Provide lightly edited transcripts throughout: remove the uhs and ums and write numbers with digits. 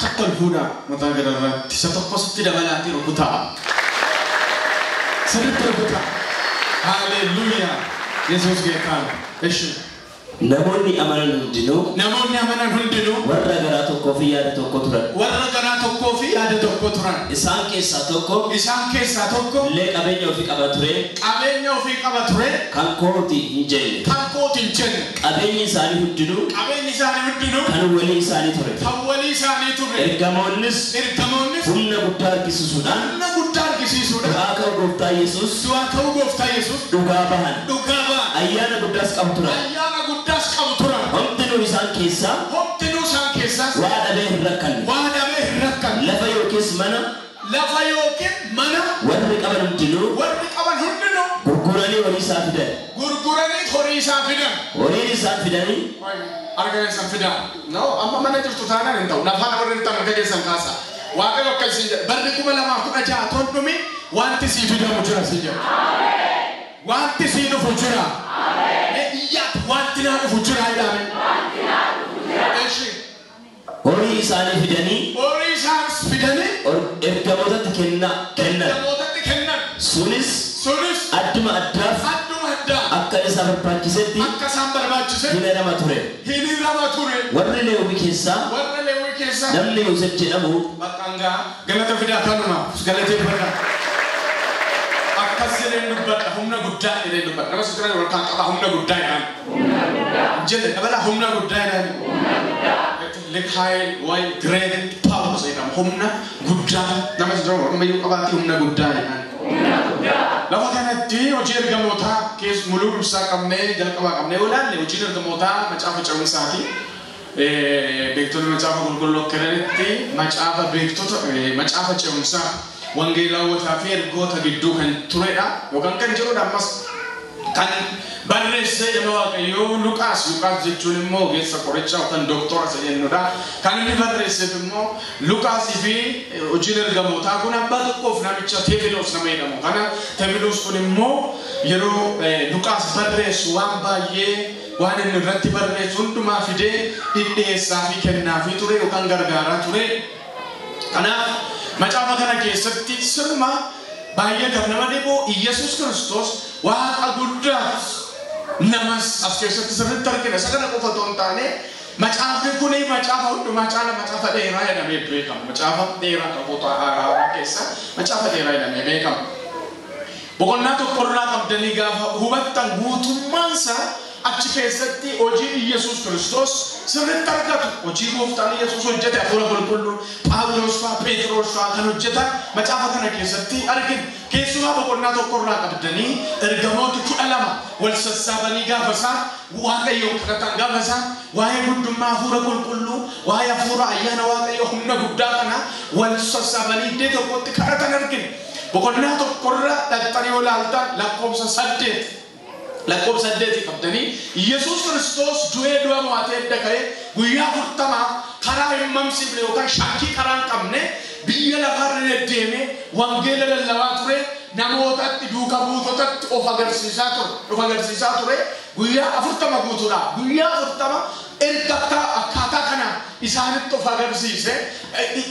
Harka ol fuudhaa mataa gararraatti isa tokko sitti dabalaatee rukutaa. Sirriitti rukutaa. Haaleluyyaa. Yesuus geettaa. Eshi. Namoonni amanan hundinuu Namoonni amanan hundinuu warra garaa tokkoo fi yaada tokko turan. Warra garaa tokkoo fi yaada tokko turan. Isaan keessaa tokko Isaan keessaa tokko illee qabeenya ofii qaba ture qabeenya ofii qaba ture kan kooti hin jenne. Kan kooti hin jenne. Qabeenyi isaanii hundinuu Qabeenyi isaanii hundinuu kan walii isaanii ture. Kan walii isaanii ture. Ergamoonnis Ergamoonnis humna guddaa argisiisuudhaan humna guddaa argisiisuudhaan du'aa ka'uu gooftaa Yesuus du'aa ka'uu gooftaa Yesuus dhugaa bahan. Dhugaa bahan. Ayyaana guddaas qabu turan. Ayyaana guddaas qabu turan. Homtinuu isaan keessaa Homtinuu isaan keessaas waa dhabee hin rakkanne. Waa dhabee hin rakkanne. Lafa yookiis mana Lafa yookiin mana warri qaban hundinuu warri qaban hundinuu gurguranii horii isaa fidan. Gurguranii horii isaa fidan. Horiin isaan fidanii Harka keessan fidaa. No, amma mana jirtu taanaan hin ta'u. Lafaan warri jirtan harka keessan kaasa. Waaqayyo akka isin jedhe barri 2016 ton dhumi wanti sii fidamu jira si jedhe. Wanti sii dhufu jira. Mee iyyaatti wanti naa dhufu jira jedhame. Eshi. Horii isaanii fidanii Horii isaan fidanii ergamootatti kennan. Ergamootatti kennan. Sunis Sunis adduma addaaf adduma addaa akka isa barbaachisetti akka isaan barbaachisetti hin hirama ture. Hin hirama ture. Warri Leewwii keessaa Warra Leewwii keessaa namni Yoosef jedhamu Bakka hangaa galata fidaa kanuma galateeffadha. Akkas jedheen dubbadha humna guddaa jedheen dubbadha. Nama sitti wal kaan qaba humna guddaa jedhaan. Jedhe dabala humna guddaa jedhaan. Likhaayil waay great power jedhama humna guddaa nama sitti ammayyuu qabaatee humna guddaa jedhaan. Lafa kanatti hojii ergamootaa keessa muluu ibsaa qabnee jalqabaa qabnee olaalle hojiin ergamootaa macaafa ce'umsaati. Beektonni macaafa qulqulluu akka jedhanitti macaafa beektota macaafa ce'umsaa wangeelawwataa fi ergoota gidduu kan turedha yookaan kan jirudha ammas kan barreesse nama Waaqayyoo Luqaas. Luqaas jechuun immoo ogeessa qorichaa yookaan doktora isa jennudha. Kan inni barreesseef immoo Luqaasii fi hojiin ergamootaa kun abbaa tokkoof namicha Teefiloos nama jedhamu. Kana Teefiloos kun immoo yeroo Luqaas barreessu waan baay'ee waan inni irratti barreessu hundumaa fidee dhidhiyeessaa fi kennaafii ture yookaan gargaaraa ture. Kanaaf macaafa kana keessatti sirma baay'ee kan nama dhibu Iyyasuus Kiristoos Waaqa guddaa namas as keessatti sirriitti argina. Isa kana qofa otoo hin taane macaafni kun macaafa hundumaa caala macaafa dheeraa jedhamee beekama. Macaafa dheeraa qabu haaraa keessa macaafa dheeraa jedhamee beekama. Boqonnaa tokkorraa qabdanii gaafa hubattan guutummaansaa achi keessatti hojii Iyyasuus Kiristoos sirriitti argatu. Hojii gooftaan Iyyasuus hojjete hafuura qulqulluu Phaawulos fa'aa Phexros fa'aa kan hojjetan macaafa kana keessatti argina. Keessumaa boqonnaa tokkorraa qabdanii ergamooti 12 wal sassaabanii gaafa isaan Waaqayyoon kadhatan gaafa isaan waa'ee guddummaa hafuura qulqulluu waa'ee hafuura ayyaana Waaqayyoo humna guddaa kana wal sassaabanii iddoo tokkotti kadhatan argina. Boqonnaa tokkorraa dhaqxanii yoo ilaaltan lakkoofsa 8. Lakkoofsa 8 qabdanii Iyyasuus Kiristoos du'ee du'a mo'atee edda ka'ee guyyaa 40 karaa hin mamsiifne yookaan shakkii karaa hin qabne biyya lafaarra deddeemee wangeela lallabaa ture namootatti duuka buutotatti of agarsiisaa ture. Of agarsiisaa ture guyyaa 40 guutuudha. Guyyaa 40 erga akkaataa kanaan isaanitti of agarsiise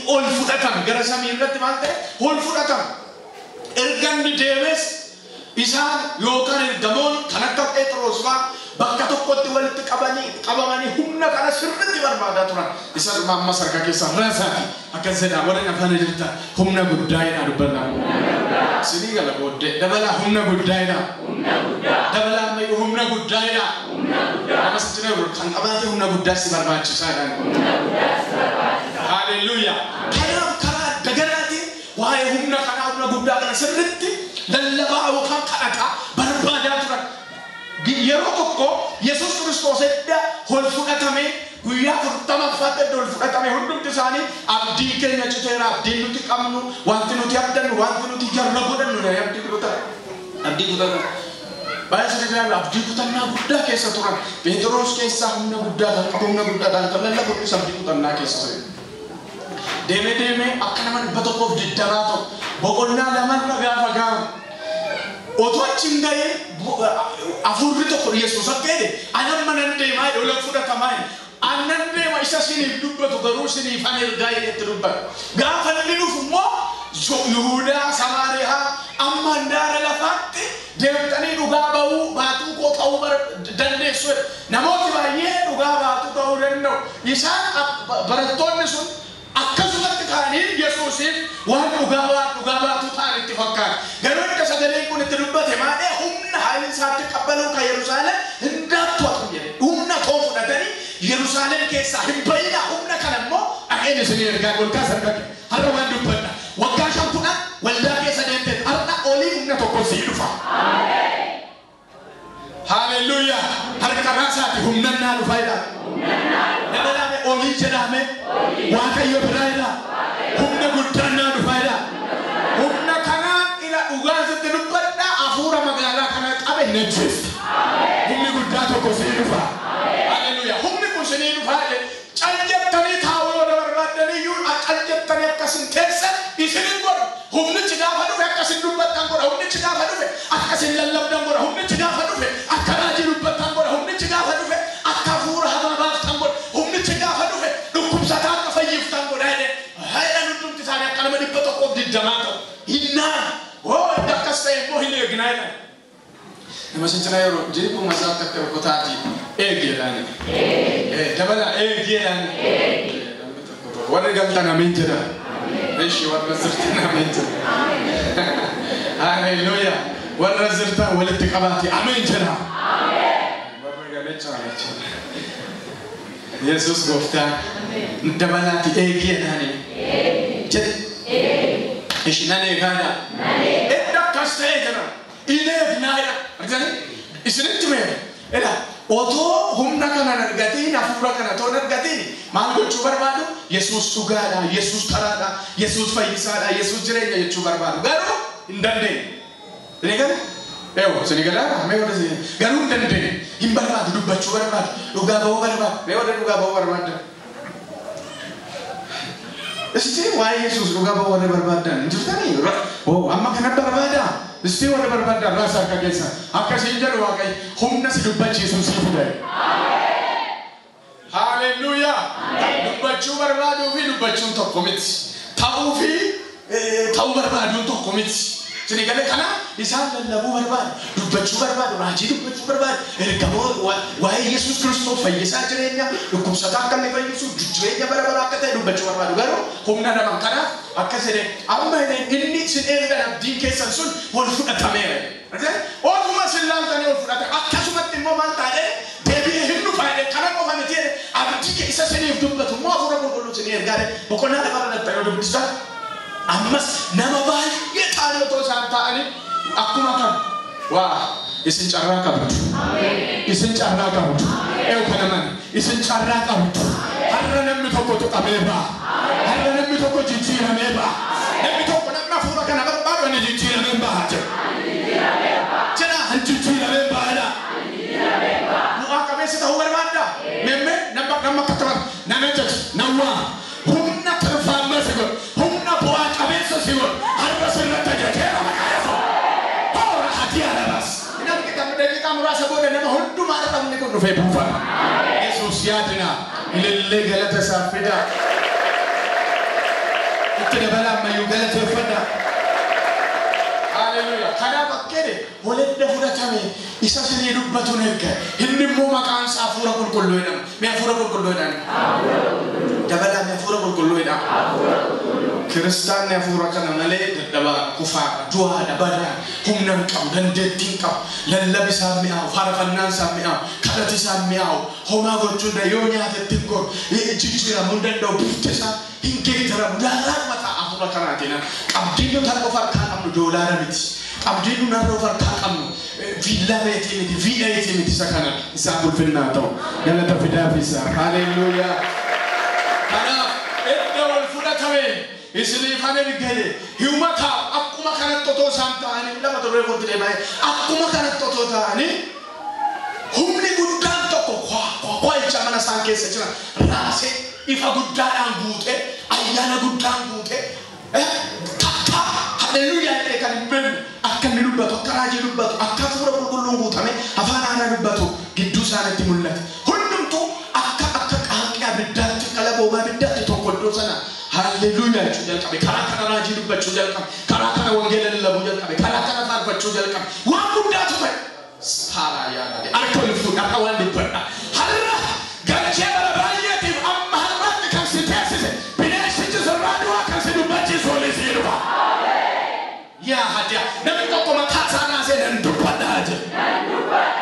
ol fudhatame gara samii irratti maal ta'e ol fudhatame. Erga inni deemes isaan yookaan ergamoonni kan akka Phexros fa'aa bakka tokkotti walitti qabamanii humna kana sirriitti barbaadaa turan. Isa dhuma ammas harka keessan raasaati. Akkas jedhaa warri afaan jirtan humna guddaa jedhaa dubbannaa. Sinii gala booddee dabalaa humna guddaa jedhaa. Dabalaa ammayyuu humna guddaa jedhaa. Nama sitti jiru kan qabaate humna guddaa si barbaachisaa jedhaan. Haaleluyyaa. Kanaaf karaa adda garaatiin waa'ee humna kanaa humna guddaa kana sirriitti lallabaa yookaan kadhataa barbaadaa turan. Yeroo tokko Yesuus Kiristoos edda ol fudhatame guyyaa 40ffaatti edda ol fudhatame hundumti isaanii abdii keenya citeera, abdiin nuti qabnu, wanti nuti abdannu, wanti nuti jarra godhannu jedhanii abdii kutatan. Abdii kutatan. Baay'ee sirriitti ilaalu abdii kutannaa guddaa keessa turan. Phexros keessaa humna guddaa kan qabu, humna guddaa kan lallabu innis abdii kutannaa keessa ture. Deemee deemee akka nama 120 ta'u boqonnaa lamarra gaafa gaafa otoo achi hin ga'iin hafuurri tokko Yesuus akka jedhe ani amma nan deemaa jedhe ol fudhatamaa jedhe. Annan deema isa isiniif dubbatu garuu isiniif an ergaa jedhetti dubbata. Gaafa inni dhufu immoo Yihuudaa, Samaariyaa amma handaara lafaatti deemtanii dhugaa ba'uu baatuu koo ta'uu dandeessu. Namoonni baay'ee dhugaa baatuu ta'uu danda'u. Isaan barattoonni sun akkasumatti ta'anii Yesuusiif waan dhugaa baatuu ta'an itti fakkaata. Garuu erga sagaleen kun itti dubbate maadhee humna haayilii isaatti qabbaluu kan Yerusaalem hin daattu jedhe. Humna koo fudhatanii Yerusaalem keessaa hin bayinaa humna kana immoo dhaqeen isinii ergaa ol kaasan dhaqe. Har'a waan dubbadha. Waggaa 5 waldaa keessa deemtee har'a olii humna tokko sii dhufa. Haleluuyaa. Harka raasaati humna naa dhufa jedha. Dabalaame olii jedhame Waaqayyo biraa jedha. Humna guddaan naa dhufa jedha. Humna kanaan ila dhugaa sitti dubbadha hafuura magaalaa kana qabe hin ajjeesu. Humni guddaa tokko sii dhufa. Haleluuyaa. Humni kun sinii dhufa jedhe. Cal jettanii taa'uu yoo barbaaddaniyyuu cal jettanii akkasin teessan isinin godhu. Humnichi gaafa dhufe akkasin dubbattan godha. Humnichi gaafa dhufe akkasin lallabdan godha. Humnichi gaafa dhufe akka raajii dubbattan godha. Humnichi gaafa dhufe akka hafuura hamaa baaftan godha. Humnichi gaafa dhufe dhukkubsataa akka fayyiftan godha jedhe. Haadha hundumti isaanii akka nama 120 ta'u. Hinnaan hoo edda akkas ta'e immoo hin eegnaa jedhan. Nama sincinaa yeroo jireenya isaa akka rukkutaati eegi jedhaani. Dabala eegi jedhaani. Warri galtan amiin jedha. Ishi warra zirtan amiin jedha. Haleluuyaa. Warra zirtan walitti qabaati amiin jedha. Warra galecha amiin jedha. Yesuus gooftaa dabalaati eegi jedhaani. Jedhe. Ishi nan eegaadha. Edda akkas ta'e jedha. Ineef naayidha. Argitanii? Isinitti mee? Ela otoo humna kana argatiin hafuura kana otoo argatiin maal gochuu barbaadu? Yesuus dhugaadha, Yesuus karaadha, Yesuus fayyisaadha, Yesuus jireenya jechuu barbaadu. Garuu hin dandeenye. Isin gala? Eewo, isin gala? Mee warra isin garuu hin dandeenye. Hin barbaadu, dubbachuu barbaadu, dhugaa ba'uu barbaadu. Mee warra dhugaa ba'uu barbaaddan? Isin waa'ee Yesuus dhugaa ba'uu warra barbaaddan hin jirtanii? Oo, amma kana barbaadaa? Isti warra barbaadan raasa akka keessa akkasiin jedhu Waaqayyo humna si dubbachiisu si fida. Haleluuyaa. Dubbachuu barbaaduu fi dubbachuun tokko miti. Ta'uu fi ta'uu barbaaduun tokko miti. Isin galee kana isaan lallabuu barbaadu, dubbachuu barbaadu, raajii dubbachuu barbaadu, ergamoo waa'ee Yesuus Kiristoos fayyisaa jireenya, dhukkubsataa akka inni fayyisu, jireenya bara baraa akka ta'e dubbachuu barbaadu. Garuu humna namaa kanaaf akkas jedhee amma inni isin eeggan abdiin keessan sun ol fudhatameera. Ofuma isin laaltanii ol fudhate akkasumatti immoo maal taa'ee deebi'ee hin dhufa jedhee kana qofa miti jedhee abdii isa isiniif dubbatu immoo hafuura qulqulluu isinii ergaa jedhee boqonnaa lafarra dhattee yoo dubbistan ammas nama baay'ee ta'anii otoo isaan ta'anii akkuma kan waa isin carraa qabdu. Isin carraa qabdu. Eewu kana mani isin carraa qabdu. Har'a namni tokko tuqamee ba'a. Har'a namni tokko jijjiiramee ba'a. Namni tokko namni hafuura kana barbaadu ani jijjiiramee ba'a jedha. Jedha ani jijjiiramee ba'a. Bu'aa qabeessa ta'uu barbaadda. Meemmee nama akka ta'an nama jaji nama humna tarfaammaa si godhu. Humna bu'aa qabeessa si godhu. Har'a sirratti ajajeera maqaa Yesuus. Toora ati arabas. Namni kam daqiiqaa muraasa booda nama hundumaa irra humni kun dhufee buufama. Yesuus yaadina. Ilillee galata isaaf fida. Itti dabalaa ammayyuu galateeffadha. Haleluuyaa. Kanaaf akkeedhe waladda fudhatame isa isinii dubbatuun erga. Inni immoo maqaan isaa hafuura qulqulluu jedhama. Mee hafuura qulqulluu jedhama. Dabalaa mee hafuura qulqulluu jedhama. Kiristaanni hafuura kana malee dadhabaa, kufaa, du'aadha, badaa, humna hin qabu, dandeettii hin qabu, lallabi isaa mi'aawu, faarfannaan isaa mi'aawu, kadhati isaa mi'aawu, homaa gochuu hin danda'u, yoo nyaatetti hin goru, jijjiiramuu hin danda'u, bifti isaa hin geeddaramu, daaraadhuma ta'a hafuura kanaatiin. Qabdiin nuti har'a of harkaa qabnu doolaara miti. Qabdiin nuti har'a of harkaa qabnu viillaa meetii miti, V8 miti isa kana isaan ulfinnaa ta'u. Galata fidaa fi isaa. Haleluuyaa. Kanaaf edda wal fudhatame isiniif an ergale himataa akkuma kanatti otoo isaan ta'anii lama turee kootti deemaa akkuma kanatti otoo ta'anii humni guddaan tokko kwaa jecha mana isaan keessa jiran raasee ifa guddaadhaan guutee ayyaana guddaan guutee takka haleluuyaa jedhee kan hin beekne akka inni dubbatu akka raajii dubbatu akka hafuura qulqulluun guutame afaan haaraa dubbatu gidduu isaanitti mul'ate. Hundumtuu akka akka qaanqee Haleluuyaa jechuu jalqabe. Karaa kana raajii dubbachuu jalqabe. Karaa kana wangeela lallabuu jalqabe. Karaa kana faarfachuu jalqabe. Waan guddaatu ta'e. Saaraa yaadade. Harka ol fuudhe harka waan dubbadha. Har'a galchee bara baay'eetiif amma har'aatti kan si teessise bineensichi sirraa du'aa kan si dubbachiisu olii sii dhufa. Yaa hadiya namni tokko maqaa isaa naasee nan dubbadhaa jedhe.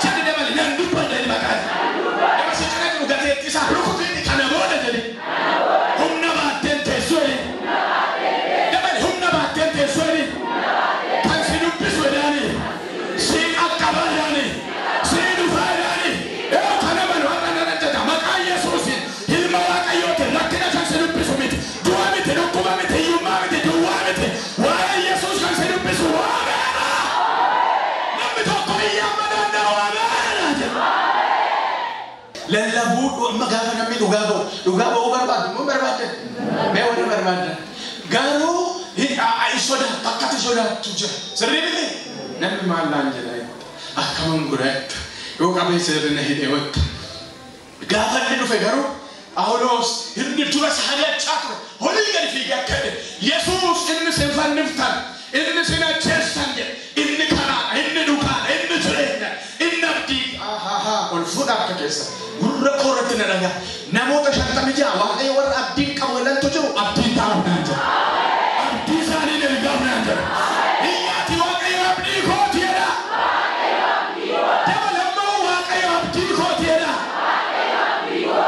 Jedhi dabali nan dubbadha inni maqaa isaa. Nama si cina jiru gateettii isaa rukutiin kana booda jedhi. Humna baatteen teessoo jedhi. Dabali humna baatteen teessoo jedhi. Kan si dubbisu jedhaani. Si qaqqabaa jedhaani. Si dhufaa jedhaani. Yoo kana manu har'a nan ajjaja maqaa Yesuusiin ilma Waaqayyootiin rakkina kan si dubbisu miti. Du'a miti, dhukkuba miti, hiyyummaa miti, duwwaa miti. Waa'ee Yesuus kan si dubbisu waameera. Namni tokko iyya amma danda'u waameera jedha. Lallabuu amma gaafa namni dhugaa ba'u dhugaa ba'uu barbaadu immoo barbaaddan mee warra barbaaddan garuu sodaattu akkati sodaattu jira sirrii miti namni maal naan jedha akkaman godha jetta yoo qabee seerri na hidhe wetta gaafa inni dhufe garuu Phaawulos inni dura isa hari'achaa ture olii gadi fiigee akka jedhe Yesuus inni isin fanniftan inni isin ajjeessan jedhe inni karaadha inni dhugaadha inni jireenya inni abdii ol fuudha harka keessa gurra koo irratti na dhagaa namoota 56 waaqayyo warra abdiin qabu jedhantu jiru abdiin taa'uuf naan jedha abdii isaanii ergaaf naan jedha iyyaati waaqayyo abdii kooti jedha dabalammoo waaqayyo abdii kooti jedha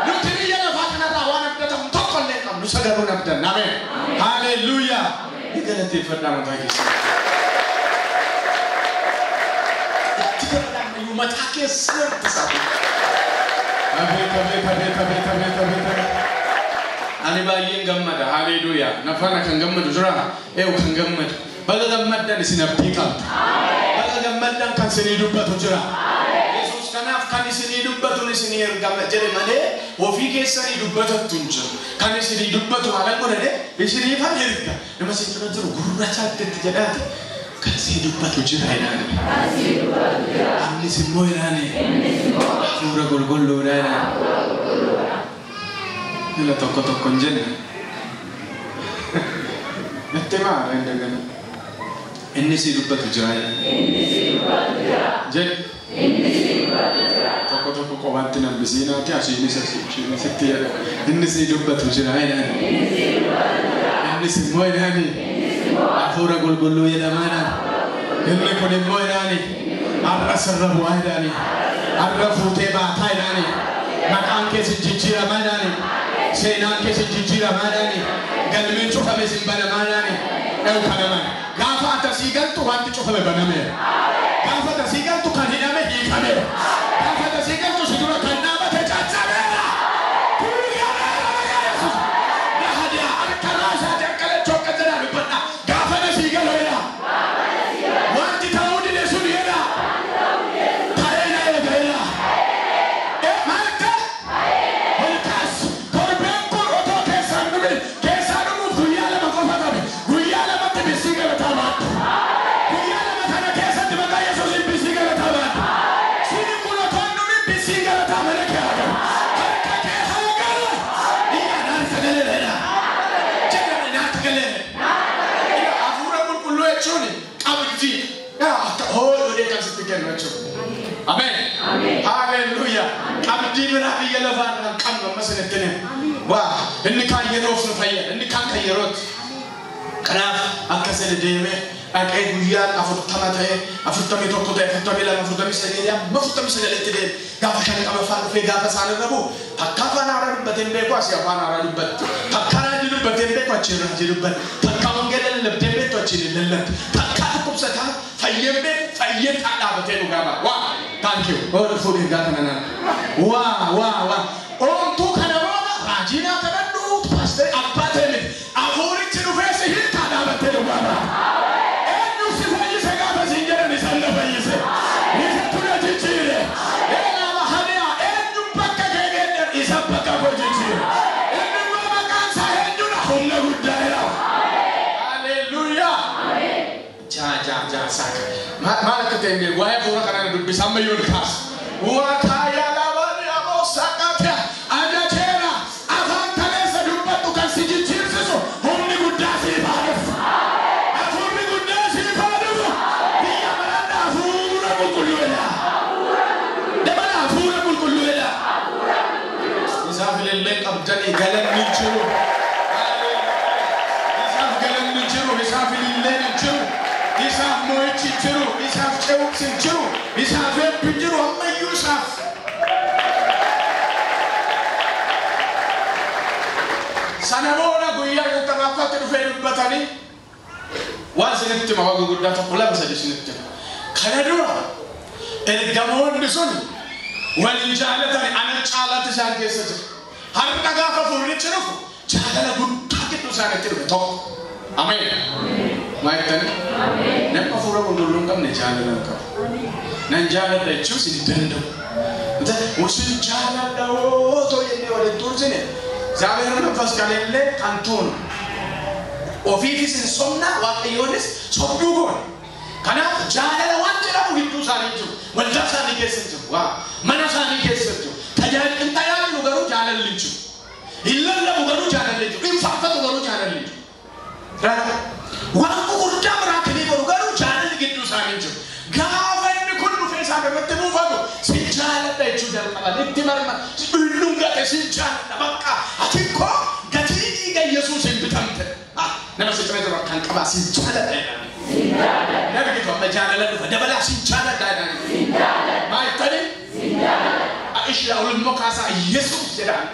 nuti biyya lafaa kanarraa waan abdatamu tokko illee qabnu isa garuu abdanna ameen haleluuyaa ni galateeffadhaa mataa keessa itti dabalammayyuu mataa keessa harkisaa. Abeet abeet abeet abeet abeet abeet abeet. Ani baay'een gammada. Haleluuyaa. Nafana kan gammadu jira. Eewu kan gammadu. Baga gammaddan isin abdii qabdu. Baga gammaddan kan isinii dubbatu jira. Yesuus kanaaf kan isinii dubbatu isinii ergama jedhe malee ofii keessanii dubbatattu hin jiru. Kan isinii dubbatu haala godhane isiniifan erga. Nama isin cina jiru gurra isaatti itti jedhaati. Kan isinii dubbatu jira jedhaani. Innis immoo jedhaani. Hafuura qulqulluudha jedhaani. Ila tokko tokko hin jenne. Natti maara hin dagana. Inni si dubbatu jira jedhaani. Jedhi. Tokko tokko qofaatti nambisiinaati asiinis asiinis itti jedha. Inni si dubbatu jira jedhaani. Innis immoo jedhaani. Hafuura qulqulluu jedhamaa jedhaani. Inni kun immoo jedhaani. Har'a sirra bu'aa jedhaani. Har'a fuutee baataa jedhaani. Maqaan keessa jijjiiramaa jedhaani. Seenaan keessa jijjiiramaa jedhaani. Galmeen cufame sin banamaa jedhaani. Eewu kanaman. Gaafa atasii galtu wanti cufame banameera. Gaafa atasii galtu kan hidhame hiikameera. Gaafa atasii galtu si dura kan dhaabate caccabeera. Tuugameera maqaa Yesuus. Nahadiyaa harka raasaati akka lachoo akka jedhaa dubbadha. Gaafa nasii galu jedha. Wanti ta'uu dide sun jedha. Ta'ee na eega jedha. Maal akka? Ol kaas. Torbeen kun otoo keessaan dhumin keessaa dhumuuf guyyaa 2 qofa qabe. Guyyaa 2tti bissii galataa baadhu. Guyyaa 2 kana keessatti maqaa Yesuusiin bissii galataa baadhu. Sini kun otoo hin dhumin bissiin galataa mana kee haa galu. Harka kee haa galu. Iyyaa harka galeera jedha. Jedhame harka galeera. Hafuura qulqulluu jechuun qabdii. Akka hoodhee kan sitti kennu jechuudha. Ameen. Haleluuyaa. Qabdii biraa biyya lafaa kan qabnu amma isinitti hima. Waa inni kaan yeroof nu fayyada inni kaan kan yerootti. Kanaaf akka isin deemee dhaqee guyyaan 40 ta'e 41 ta'e 42 43 amma 49tti deeme gaafa 50ffaa dhufee gaafa isaan irra bu'u takka afaan haaraa dubbatee hin beeku asii afaan haaraa dubbatti. Takka raajii dubbatee hin beeku achiin raajii dubbatti. Takka wangeela lallabdee hin beektu achiin hin lallabdi. Takka dhukkubsataa fayyee hin beeku fayyee dhaabatee dhugaa ba'a. Waa thank you. Ol fuudhee ergaa kana naan. Waa waa waa. Oomtuu kana booda raajii naa kadhadhu paasterii abbaa ta'e miti. Hafuurichi dhufee si hiikaa dhaabattee dhugaa ba'a. Eenyu si fayyise gaafa siin jedhan isaan na fayyise. Isatu na jijjiire. Eenyu hadiyaa eenyu bakka kee geeddan isa bakka koo jijjiire. Inni immoo maqaan isaa eenyudha humna guddaa jedhama. Haleluuyaa. Jaa jaa jaa saaka. Maal akka ta'e hin beeku waa'ee hafuura kanaa dubbisa amma yoo kaasa. Waaqaayaa labaanii aboo saqatea ajajeera afaan kaleessa dubbattu kan si jijjiirsisu humni jettanii galanni hin jiru. Isaaf galanni hin jiru, isaaf ililleen hin jiru, isaaf mo'ichi hin jiru, isaaf ce'umsi hin jiru, isaaf eebbi hin jiru, ammayyuu isaaf. Sana booda guyyaa 50ffaatti dhufee dubbatanii waan isinitti hima waan gurguddaa tokko lama sadi isinitti hima. Kana dura ergamoonni sun waliin jaalatani ana caalaatti isaan keessa jira. Har'a gaafa fuullichi dhufu jaalala guddaa gidduu isaaniitti dhufe tokko. Ameen. Maal jettani? Namni hafuura qulqulluu hin qabne jaalala hin qabu. Nan jaaladha jechuus hin danda'u. Usin jaaladha otoo jennee walitti tursine እግዚአብሔር መንፈስ ከሌለ ከንቱ ነው። ofiifis hin sobna waaqayyoonis sobduu goone. Kanaaf jaalala waan jedhamu gidduu isaanii jiru, waldaa isaanii keessa jiru, mana isaanii keessa jiru. Tajaajilli tajaajilu garuu jaalalli hin jiru. Hin lallabu garuu jaalalli hin jiru. Hin faarfatu garuu jaalalli hin jiru. Waan gurguddaa miraakilii godhu garuu jaalalli gidduu isaanii hin jiru. Gaafa inni kun dhufee isaan irratti buufatu si jaaladha jechuu jalqaban itti marma dhungate si jaaladha bakka ati koo gatii dhiiga Yesuus hin bitamte. Nama si cina jiru kan qabaa si jaaladha jedhani. Namni tokko jaalala dhufa dabalaa si jaaladha jedhani. Maal jettani? Ishee olummoo kaasaa Yesuus jedhani.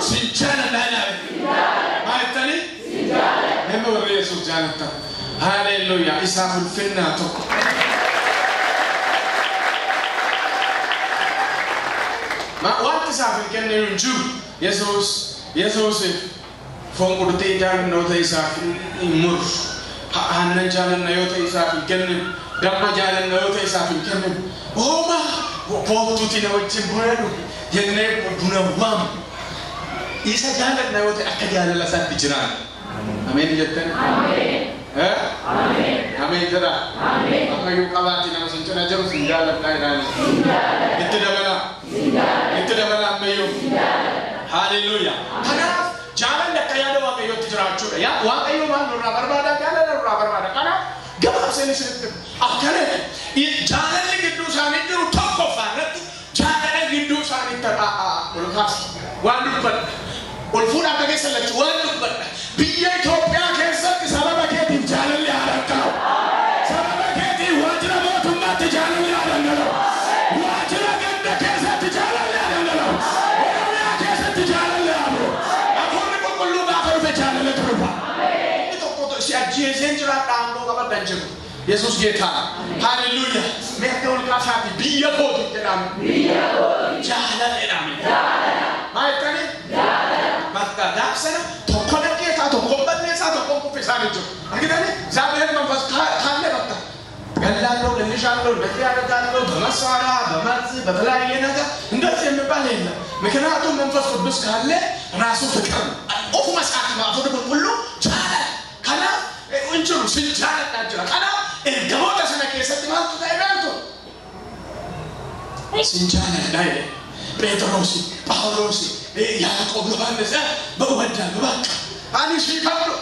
Si jaaladha jedhani. Maal jettani? Nama warra Yesuus jaalattan. Haleluuyaa isaaf ulfinnaa tokko. Wanti isaaf hin kenninu hin jiru. Yesuus foon qurxii jaalanna yoo ta'e isaaf hin muru. Aannan jaalanna yoo ta'e isaaf hin kenninu. Damma jaalanna yoo ta'e isaaf hin kenninu. Hooma koottuuti na wajjin buna dhugi jennee buna waamnu. Isa jaalanna yoo ta'e akka jaalala isaatti jiraanna. Ameen jettani? Ameen. Ameen jedha. Ammayyuu qabaatti nama sin cina jiru sin jaaladha jedhaani. Itti dabalaa. Itti dabalaa ammayyuu. Haleluuyaa. Kanaaf jaalalli akka yaada waaqayyootti jiraachuudha. Waaqayyo maal nurraa barbaada? Jaalala nurraa barbaada. Kanaaf gabaabseen isinitti akkana jaalalli gidduu isaanii jiru tokkoffaa irratti jaalala gidduu isaaniitti ol kaasa. Waan dubbadha. Ol fuudha akka keessa lachuu waan dubbadha. Biyya Itoophiyaa keessatti sababa keetiif jaalalli haa dhangala'u. Sababa keetiif waajjira mootummaatti jaalalli haa dhangala'u. Waajjira ganda keessatti jaalalli haa dhangala'u. Oromiyaa keessatti jaalalli haa bu'u. Hafuurri qulqulluu gaafa dhufe jaalalatu dhufa. Inni tokko si ajjeeseen jiraadha aangoo qabadha hin jiru. Yesuus ጌታ ሃሌሉያ. Mee akka ol kaasaati biyya kooti jedhame. Jaalala jedhame. Maal jettani? Bakka gaafsana tokko dhaggeessaa tokko balleessaa tokko kuffisaa hin jiru. Argitani? እግዚአብሔር መንፈስ ካለ በቃ ገላለሁ፣ እልሻለሁ፣ እንደዚህ ያደርጋለሁ፣ በመሳሪያ በመርዝ በተለያየ ነገር እንደዚህ የሚባል የለም። ምክንያቱም መንፈስ ቅዱስ ካለ ራሱ ፍቅር ነው። ኦፉ መሳት ነው። አፉ ቁልቁሉ jaalala kanaaf hin jiru sin jaaladhaa jira. Kanaaf ergamoota sana keessatti maaltu ta'e beektu? Sin jaaladhaa jedhe. Phexros, Phaawulos, Yaaqoob, Yohaannis በእወዳለሁ በቃ ani sii qabdu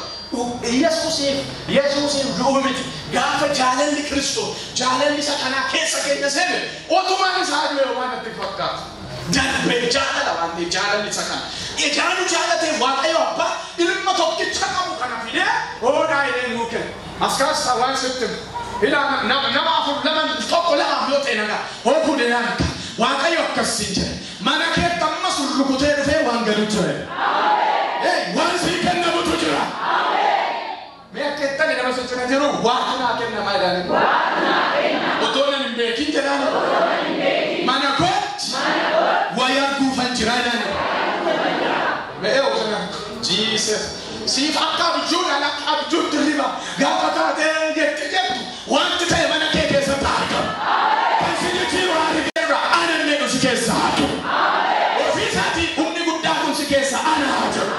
Yesuusiif du'u miti. Gaafa jaalalli Kiristoos jaalalli isa kanaa keessa keenya seene otumaan isaa du'e waan natti fakkaatu. Darbee jaalala waan ta'eef jaalalli isa kana. Ijaanu jaalatee Waaqayyo abbaa ilma tokkicha qabu kana fidee hoodaa jedhee nuu kenne. As keessaa waan sitti ilaa nama afur lama tokko lamaaf yoo ta'e nagaa hookuu deelaan Waaqayyo akkasiin jedhe. Mana keetti ammas rukutee dhufee waan galu ture. Waan sii kennamutu jira. Mee akka jettani nama sochona jiru waatu naa kennamaa jedhani. Otoo nan hin beekin jedhani. Mana kootti wayyaa guufan jira jedhani. Mee osana Jesus. Siif akka abjuudhaan akka abjuutti riba gaafa taatee jetti jettu wanti ta'e mana kee keessatti argama. Kan si jijjiiru argeerra ana illee si keessa haa jiru. Ofii isaatii humni guddaa kun si keessa ana haa jiru.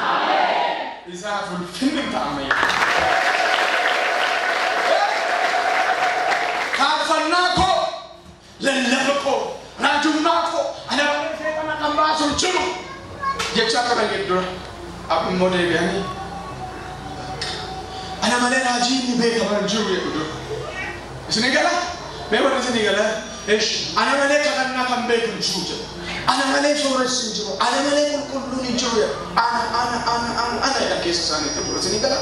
Isaaf ulfinni ta'a ammayyaa. Faarfannaa koo, lallaba koo, raajummaa koo, ana malee seexana kan baasu hin jiru. Jecha kana giddura immoo deebi'anii ana malee raajii inni beekamaa hin jiru jedhu dura. Isin gala? Mee warri isin gala? Ish ana malee kadhannaa kan beeku hin jiru jedhu. Ana malee sooressi hin jiru. Ana malee qulqulluun hin jiru. Ana ana ana ana ana jedha keessa isaaniitti jiru. Isinii gala?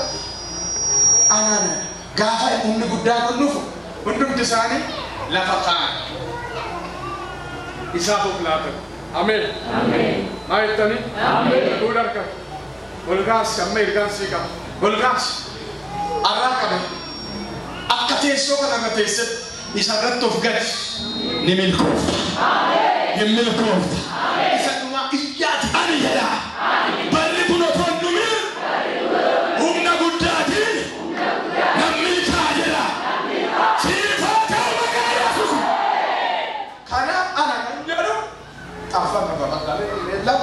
Ana ana. Gaafa humni guddaan kun dhufu hundumti isaanii lafa kaa'an. Isaaf of laatan. Ameen. Maal jettanii? Fuudha harka. Ol kaasi amma ergaan sii qaba. Ol kaasi. Arraa qabe. Akka teessoo kanarra teessetti isarratti of gadi ni milkoofta. Ni milkoofta. Isa dhumaa iyyaati ani jedha. Barri kun otoo hin dhumin humna guddaatiin nan milkaa'a jedha. Siif haa ta'u maqaa Yesuus. Kanaaf ana kan jedhu xaafama babal'aa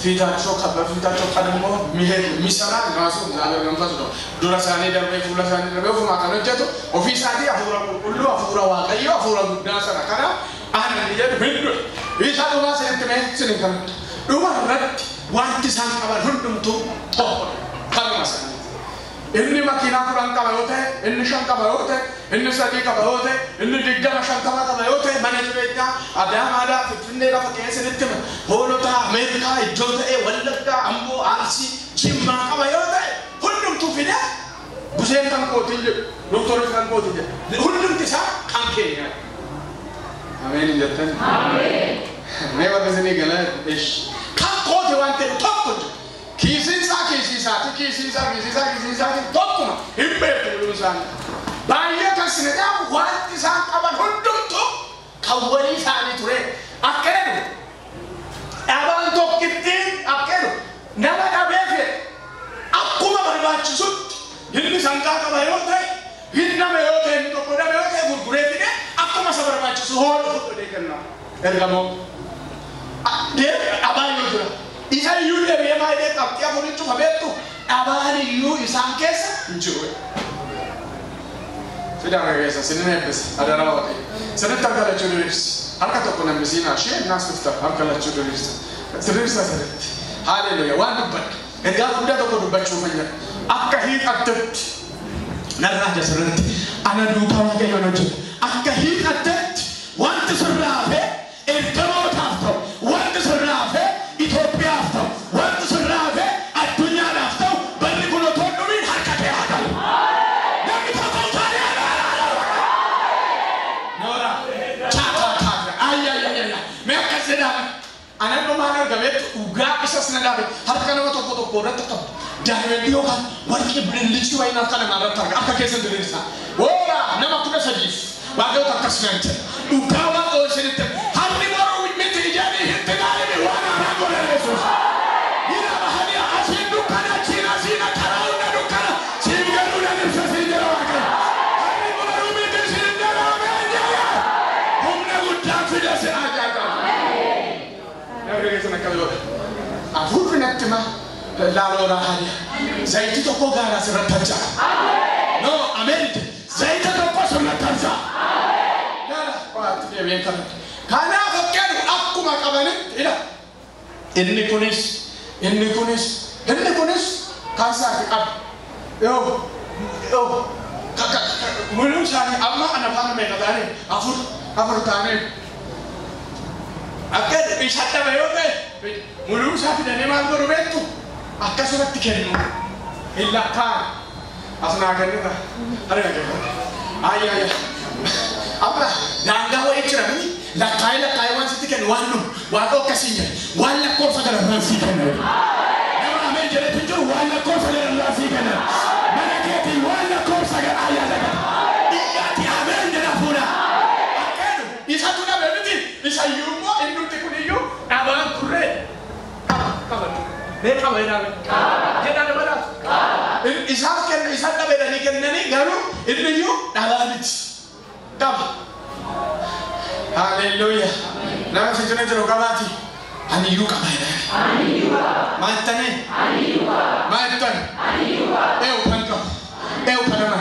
ፊታቸው ከበፊታቸው ቀድሞ የሚሄድ የሚሰራ ራሱ እግዚአብሔር መንፈስ ነው። dura isaanii darbee fuula isaanii darbee ofumaa kan hojjetu ofii isaatii hafuura qulqulluu hafuura waaqayyoo hafuura guddaa sana kanaaf ana inni jedhu hin du'e. Isa dhumaa isinitti mee isin kan dhuma irratti wanti isaan qaban hundumtuu tokko kanuma isaaniiti. Inni makiinaa 10 qaba yoo ta'e, inni 5 qaba yoo ta'e, inni 3 qaba yoo ta'e, inni 25 qaba yoo ta'e, mana jireenyaa Adaamaadhaa Finfinnee lafa keessanitti hima. Hoolotaa, Ameerikaa, iddoo ta'e, Wallaggaa, Amboo, Arsii, Jimmaa qaba yoo ta'e, hundumtuu fidee Buseen kan kootiin jedhu, doktorri kan kootiin jedhu, hundumti isaa kan keenya. Ameen hin jettani? Mee warri isinii galaa ish. Kan koote waan ta'e tokko jiru. Kiisiin isaa kiisii isaati, kiisiin isaa kiisii isaa kiisii isaati tokkuma hin beeku mul'uu isaanii. Baay'ee kan isin dhaabu wanti isaan qaban hundumtuu kan walii isaanii ture. Akka jedhu dhabaan tokkittiin akka jedhu nama dhabee fedhe akkuma barbaachisutti inni sangaa qaba yoo ta'e inni nama yoo ta'e inni tokko dhabe yoo ta'e gurguree fide akkuma isa barbaachisu hooluu godhee kenna. Ergamoo dhabaan yoo jira. Isa iyyuu deebi'ee maayilee qabxii afuriin cufa beektu dhabaan iyyuu isaan keessa hin jiru. Fidaa keessa sinin eebbisa adaraa waaqayyo. Sinitti harka lachuu diriirsi. Harka tokko nambisiinaa ishee naas dhufta harka lachuu diriirsa. Diriirsa sinitti. Haaleluyyaa waan dubbadhu. Ergaa guddaa tokko dubbachuu fayyada. Akka hiixattetti narraa jasirratti ana duukaa waaqayyoon hojjetu. Akka hiixattetti wanti sirraa hafe ergamootaaf ta'u, wanti sirraa hafe Itoophiyaaf ta'u, wanti sirraa hafe addunyaadhaaf ta'u, barri kun otoo hin dhumin harka kee haa galu. Namni tokko utaalee Noora chaataa taata ayyaayyaayya mee akkas jedhama. Anan dhumaan argameetu dhugaa isas na dhaabe harka nama tokko tokko irratti qabu. Daa'imman yookaan warqee bilillichi wayiin harka namaa irratti arga harka keessa diriirsa. Woora nama 13 waaqayyoota akkas naan jedha. Dhugaa waaqayyoo isinitti harri boruu miti jedhanii hin tilaalimi waan haaraa godhan Yesuus. Hira bahanii asiin dukkana achiin asiin karaa hunda dukkana siif garuu nan ibsa siin jedha Waaqayyo. Harri boruu miti siin jedha ameen jedha. Humna guddaa fida si ajaa'iba. Namni keessan akkas godha. Hafuurri natti hima laalooraa haaliya. Zayitii tokko gaaraa sirratti harca'a. No ameen. Zayita tokko sirratti harca'a. Laala waatti deebi'een kana. Kanaaf akkan akkuma qabanitti ila. Inni kunis inni kunis inni kunis kan isaati qaba. Yoo yoo mul'uu isaanii amma ana faana meeqa ta'anii afur ta'anii akka isa dhabe yoo ta'e mul'uu isaa fidanii maal godhu beektu akkasumatti kennu hin lakkaa'an as naa kennita harka kennita ayyaayya amma daangaa wayii jira miti lakkaa'ee lakkaa'ee waan sitti kennu waan dhumu waaqa akkasiin jedhe waan lakkoofsa Gararraan sii kenna. Nama ameen jedhetu jiru waan lakkoofsa gararraan sii kenna. Mana keetiin waan lakkoofsa gara ayyaana gara. Iyyaati ameen jedha fuudha. Akka jedhu isatu dhabe miti isa iyyuu immoo innumti kun iyyuu dhabaan turre qaba mee qaba jedhame jedhaa dabalaatu isaaf kenna isaan dhabe jedhanii kennanii garuu inni iyyuu dhabaa miti qaba. Haaleluyyaa nama si jira jiru qabaati ani iyyuu qaba jedhame. Maal jettanii? Maal jettani? Eewu kan qabu eewu kan nama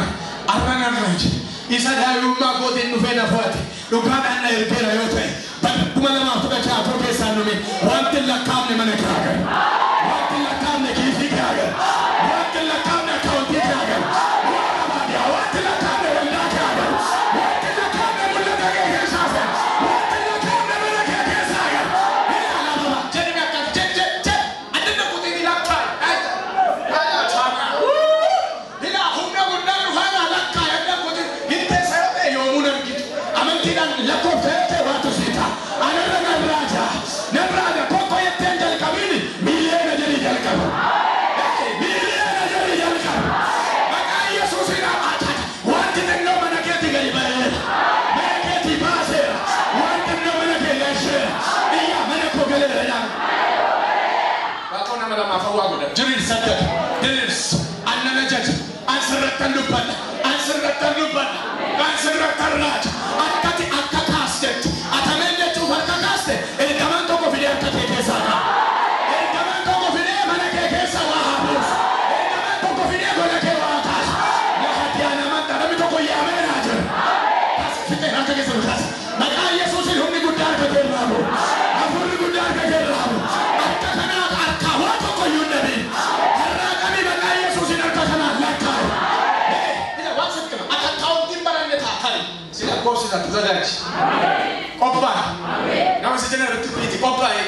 arra narra jira. Isa daa'imummaa kootiin dhufee na fo'ate dhugaadhaan na ergeera yoo ta'e bara 2016 keessaan dhume wanti hin lakkaa'amne mana kee haa galu. Wanti hin lakkaa'amne kiisii kee haa galu. Wanti hin lakkaa'amne akkaawuntii kee haa galu. Waan abaadiyaa wanti hin lakkaa'amne waldaa kee haa galu. Wanti hin lakkaa'amne mul'ata kee keessaa seena. Wanti hin lakkaa'amne mana kee keessaa haa galu. raaja. Akkati akka kaastetti. Atameen jechuuf harka kaaste ergamaan tokko fidee harka kee keessaa ka'a. Ergamaan tokko fidee mana kee keessa waa haa buusu. Ergamaan tokko fidee gola kee waa haa kaasu. Lafatti aanaman namni tokko yaamee naa jira. Fixeen harka keessa nu kaasa. Maqaa Yesuusiin humni guddaa harka kee irraa bu'u. Hafuurri guddaa harka kee irraa bu'u. Harka kanaa harkaa waa tokko iyyuu hin dhabiin. Har'aa qabii maqaa Yesuusiin harka kanaa lakkaa'u. Ila waan sitti hima. Akka akkaawuntiin baranne taatani. Si lakkoofsisa tazagaaji. Qophaa'e. Nama si jala irratti kuiti qophaa'e.